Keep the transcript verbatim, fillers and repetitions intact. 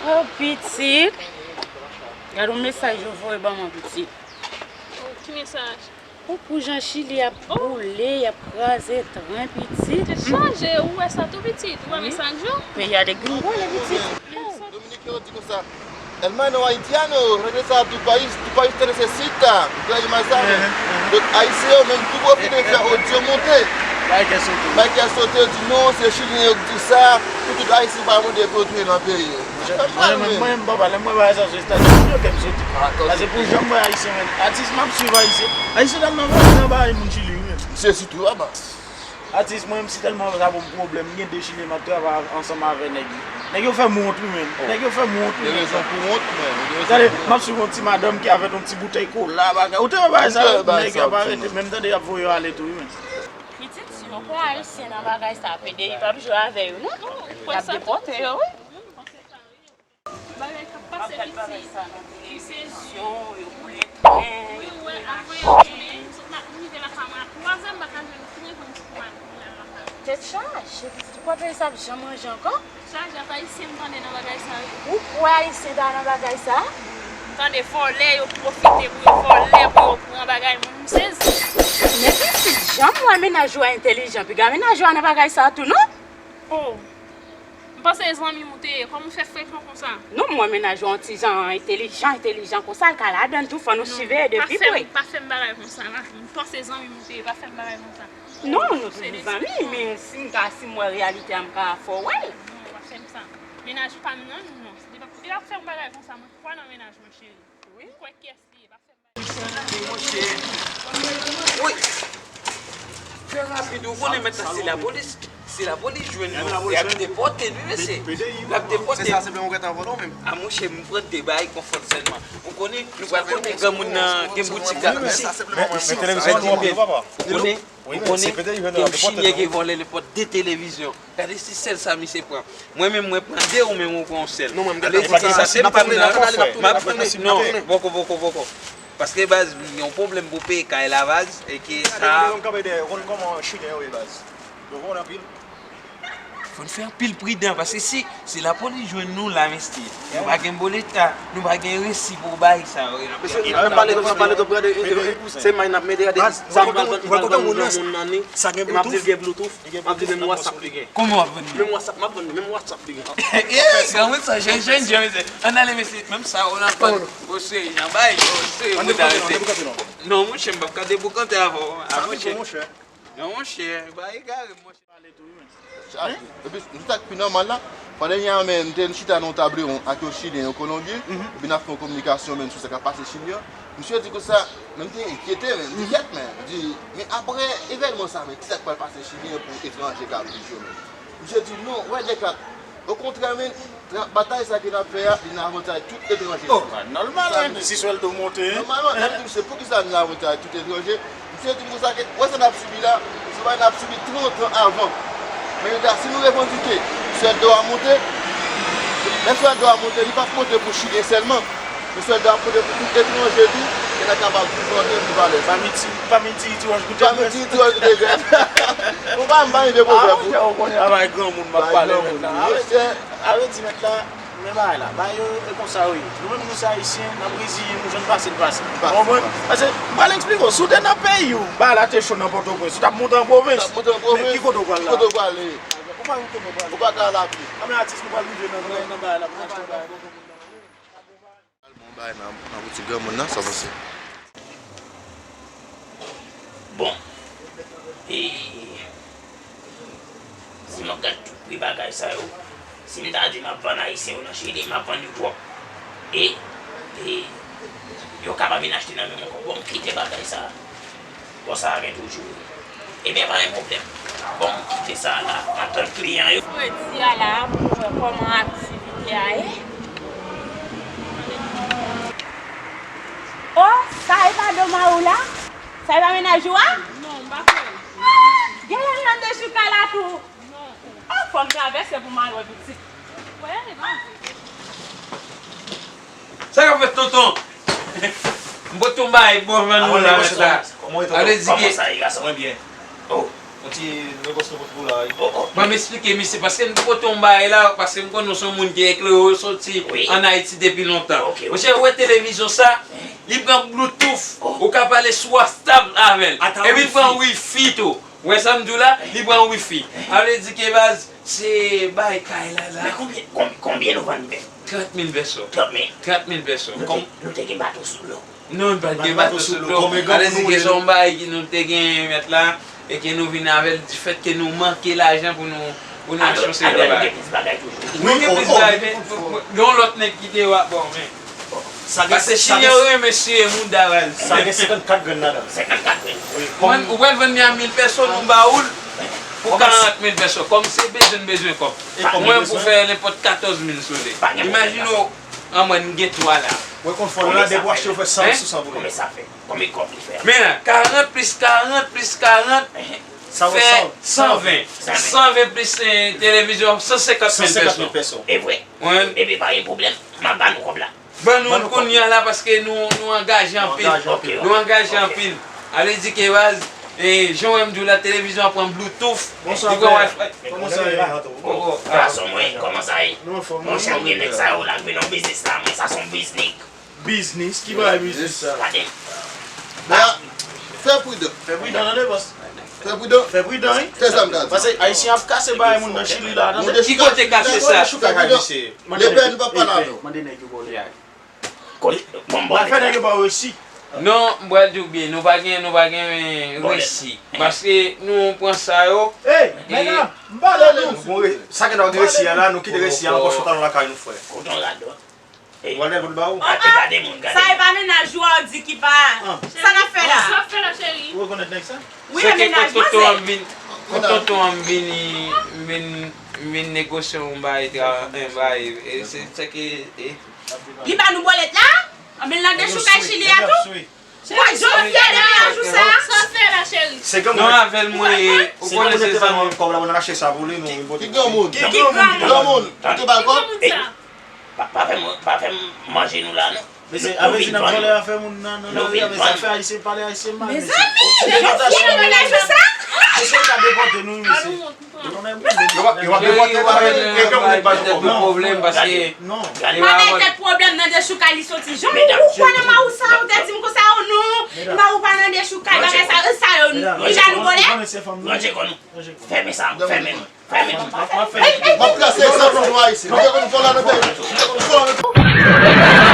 Oh, pitit. Gade yon mesaj yo voye ban mwen, pitit. Oh, ki mesaj? Oh, pou jan Chili ap boule, y ap kraze tren, pitit. Pitit, chanje, ou wè sa tou, pitit? Ou wè mesaj yo? Peyi a degringole, pitit. Dominiken yo di konsa, hermano haitiano, regresa a tu país, tu país te necesita. Donk, ayisyen yo menm tou pwofite fè odyo monte. Bay kè sote. Bay kè sote, yo di non, se chilyen yo ki di sa, pou tout ayisyen pa mande pou yo tounen nan peyi yo. Mwen menm, mwen menm, papa, lè m wè bagay sa sou Instagram, yo kè m sote. Paske pou jan m wè ayisyen, men, atis m ap swiv ayisyen. Ayisyen t ap nan vòlè nan bagay moun Chili, wi, men. Misye sitou aba. Atis, mwen menm, si tèlman sa pou m pwoblèm, m gen de chilyen m ap travay ansanm avè nèg yo. Nèg yo fè m wont, wi, men. Nèg yo fè m wont, wi, men. Gen rezon pou wont, men. Gen rezon pou wont. Tande, m ap swiv yon ti madanm ki avèk yon ti boutèy kola, bagay. Ou te wè bagay sa, nèg yo ap arete, menm tande y ap voye yo ale tou, wi, men. Pitit, si yo pran ayisyen nan bagay sa, P D I p ap jwe avè yo, non. Y ap depòte yo, wi. Bagay k ap pase, pitit. Ki sezi. Wi, ou wè, avan yè, m rive lakay mwen a twa zè, m pa ka jwenn tren pou m, pou m al, pou m al lakay. Tèt chaje, pitit, ou kwè peyi sa ap janm ranje ankò? Tèt chaje, ap ayisyen m tande nan bagay sa, wi. Ou kwè ayisyen ta nan bagay sa? M tande vòlè, yo pwofite pou yo vòlè, pou yo pran bagay moun, m sezi. Men pitit, jan m wè mennaj ou a entèlijan, piga mennaj ou a nan bagay sa tou, non? Oh. M panse e zanmi m ou te ye. Kòman w fè frekan konsa? Non, m wè mennaj ou yon ti jan entèlijan, entèlijan konsa, l ka ladann tou, fò nou siveye de pi pre. Non, pa fè m, pa fè m bagay konsa, la. M panse zanmi m ou te ye, pa fè m bagay konsa. Non, nou toujou zanmi, men si m ka, si m wè reyalite a, m ka fè w wè l. Non, pa fè m sa. Mennaj pa m nan, non. Li p ap, li p ap fè m bagay konsa, mwen kwè nan mennaj mwen, cheri. Wi. M kwè kès li ye, pa fè m bagay. Wi. Fè rapid, ou konnen mèt la, se lapolis. Si lapolis jwenn nou, y ap depòte n, wi, mesye. Y ap depòte n. Se sa, se menm ou gentan vòlè w menm. A, monchè, m pran de bagay konfò sèlman. Ou konnen, nou pral konnen granmoun nan gen boutik la. Men, men, men televizyon an twò pye, papa. Ou konnen, ou konnen, gen chilyen ki vòlè nenpòt de televizyon. Gade si sèl sa misye pran. Mwen menm, mwen pran de, ou menm ou pran yon sèl. Non, mwen, m gentan pran. Sa se pa m nan, m ap tounen. Non, poko, poko, poko. Paske, baz, yon pwoblèm pou peye kay la, baz, e ke sa. Gade, yo konn kanpe dèyè, yo konn kòman chilyen yo ye, baz. Yo konn anpil. Fò n fè anpil pridan, paske si, si lapolis jwenn nou la, mesye, nou pa gen boleta, nou pa gen resi pou bay sa yo. Mesye, n ap pale, n ap pale, n ap pale, e, e, e, se may n ap mete, gade, sa m pral vann, m pral vann yon moun nan ni, e m ap di l gen Bluetooth, m ap di menm WhatsApp li gen. Kòman w ap vann li? Menm WhatsApp, m ap vann li, menm WhatsApp li gen. Yes, granmoun sa, jèn, jèn, jèn, mesye. Ann ale, mesye, menm sa, ou nan kòd, ou se, nan bay, ou se, ou ta rete. Non, monchè, m p ap ka deboukante avè w, a, monchè. Non, monchè, ba egare, monchè. Epi, nou sa k pi nòmal la, pandan yè a, men, m te chita nan yon tab won ak yon chilyen, yon kolonbyen, epi n ap fè yon kominikasyon, men, sou sa k ap pase chilyen an. Misye di konsa, men m te enkyete, men, m di, yèt, men, m di, men apre evènman sa, men, kisa k pral pase chilyen pou etranje k ap viv yo, men? Misye di, non, wè, Dèkak, okontrè, men, Tra-, batay sa ke n ap fè a, li nan avantaj tout etranje. Oh, ba, nòmal, wi, si swèldo monte. Nòmalman, n ap di misye, poukisa li nan avantaj tout etranje? Misye di m konsa ke, wè sa n ap sibi la, se bagay n ap sibi trant an avan. Men yo di a, si nou revandike, swèldo a monte, lè swèldo a monte, li p ap monte pou chilyen sèlman, men swèldo a monte pou tout etranje tou, e n a kapab viv an menm valè. Pa miti, pa miti, ti wòch goute grès. Pa miti, ti wòch goute grès. Ou pa, m pa rive pwovèb, ou. Ah, monchè, ou konnen, a bay granmoun m ap pale mèt la. Monchè, a vle di mèt la, men bagay la, bagay yo, e konsa yo ye. Nou menm, nou se ayisyen, n ap reziye nou, jan n pase, n pase. Ou konprann? Paske, m pral eksplike w, si w te nan peyi w, bagay la te cho nan Pòtoprens, ou t ap monte an pwovens. Ou t ap monte an pwovens. Men ki kote w pral la? Ki kote w prale? Ou pa konn kote w prale. Ou pa ka al apye. A, men atis, nou pral rive nan, nan, nan bagay la, pou n achte bagay pou granmoun nan. Al bon bagay nan, nan boutik granmoun nan, sa w panse? Bon. E, si m ap gad tout pri bagay sa yo, si m ta di m ap vann ayisyen yo nan Chili, m ap vann yo twòp. E, e, yo ka pa vin achte nan men m ankò. Bon, m kite bagay sa. Bon, sa a gen toujou. Ebyen, pa gen pwoblèm. Bon, m kite sa a la, m ap tann kliyan yo. Fredi a la, pou nou wè kòman aktivite a ye. Oh, sa e pa Doma ou la? Sa e pa mennaj ou a? Non, m pa kwè. Ah! Genlè l nan de chouka la tou. Non. Ah, fò m travèse pou m al wè pitit. Wè, e pa vre. Sa k ap fèt, tonton? M pote yon bagay bon vann nou la, mèt la. Sa vle di ke... Kòman sa ye, gason? Mwen byen. Oh, yon Ban m eksplike misye, paske m pote yon bagay la, paske m konnen w se yon moun ki eklere, w soti ann Ayiti depi lontan. Monchè, ou wè televizyon sa, li pran Bluetooth, ou ka pale sou WhatsApp avè l. Epi l pran wifi tou. Ou wè sa m di w la? Li pran wifi. A vle di ke baz, se bay kay la la. Men konbyen, konbyen, konbyen nou vann menm? Trant mil pèso. Trant mil. Trant mil pèso. Nou te, nou te gen bato sou dlo. Non, nou pa t gen bato sou dlo. Ale di ke se yon bagay ki nou te gen mèt la, e ke nou vin avè l difèt ke nou manke lajan pou nou, pou nou achte yon seri de bagay. Nou gen plis bagay, men gen yon lòt nèg ki te ap ba w men. Paske chilyen yo renmen siye mouda baz. Sa gen senkannkat grenn ladan. Senkannkat grenn. Ou pral vann li a mil pèso, nou ba ou l pou karant mil pèso. Kòm se bezwen, n bezwen kòb. Mwen pou fè nenpòt katòz mil sou li. Imajine w, an mwen, m gen twa la. Mwen konn fò la, depi w achte, w fè san sou san pou li. Konbyen sa fè? Konbyen kòb li fè? Men la, karant plis karant plis karant fè san ven. San ven plis, eh, televizyon, san senkant mil pèso. E vre? Epi pa gen pwoblèm, m ap ba nou kòb la. Ban nou l kounye a la, paske nou, nou angaje anpil. Nou angaje anpil. A vle di ke baz, eh, jan w wè m di w la, televizyon an pran Bluetooth, li pran Wi-Fi. Kòman sa ye? Gason mwen, kòman sa ye? Monchè, m gen nèg sa yo la k vin nan biznis la, men sa se yon biznik. Biznis? Ki bagay biznis sa? Gade. Fè pridan. Fè pridan nan depans. Fè pridan. Fè pridan, wi. Fè sa m ka di. Paske Ayisyen ap kase bagay moun nan Chili la, tande. Ki kote kase sa? Lepè nou pa pale avè w. Mande nèg yo ba w li a. Bon, bon, fè nèg yo ba w resi. Non, m pral di w byen, nou pa gen, nou pa gen resi. Paske nou pran sa yo. Ey, men la, m pale nou. Sa gen nan resi a la, nou kite resi a nan pòch pantalon lakay nou, frè. Kote yon radòt? Ou al nèg pou l ba ou? Gade, gade moun, gade. Sa e pa mennaj ou a ou di ki pa. Sa n ap fè la? Sa w ap fè la, cheri? Ou rekonèt nèg sa? Wi, e mennaj mwen se. Tonton an vin, tonton an vin, vin, vin negosye yon bagay, yon bagay, e se, se ke, e. Li ba nou bòlèt la? Anben l nan dechoukay Chili a tou? Mwen, Josie, de mennaj ou sa? Sa w fè la, cheri? Se granmoun. Non, avè l mwen ye. Ou konnen se zanmi. Kòb la, mwen achte sa pou li, nou, mwen pote. Ki granmoun? Ki granmoun? Granmoun. Ou te ba l kòb? Ki granmoun sa? Pa, pa fè m, pa fè m manje nou la, non. Mesye, avè di n ap vòlè afè moun nan, nan lari a, mesye, afè ayisyen pale ayisyen mal, mesye. Mezanmi, Josie nan mennaj ou sa? Mesye, yo ka depòte nou, wi, mesye. Yo pa, yo pa depòte nou, men e granmoun li pa jwenn kòb la. Pwoblèm, paske. Non. Mwen gen tèt pwoblèm nan dechoukay li soti. Jan ou kwè nan mawousa, ou te di m konsa, oh non, mawou pa nan dechoukay, bagay sa, sa yo, deja nou vòlè? Ranje kò nou. Fèmen sa, fèmen. M ap trase egzanp nou ayisyen. Nou te konn vòlè nan peyi nou. Nou te konn vòlè nan peyi nou.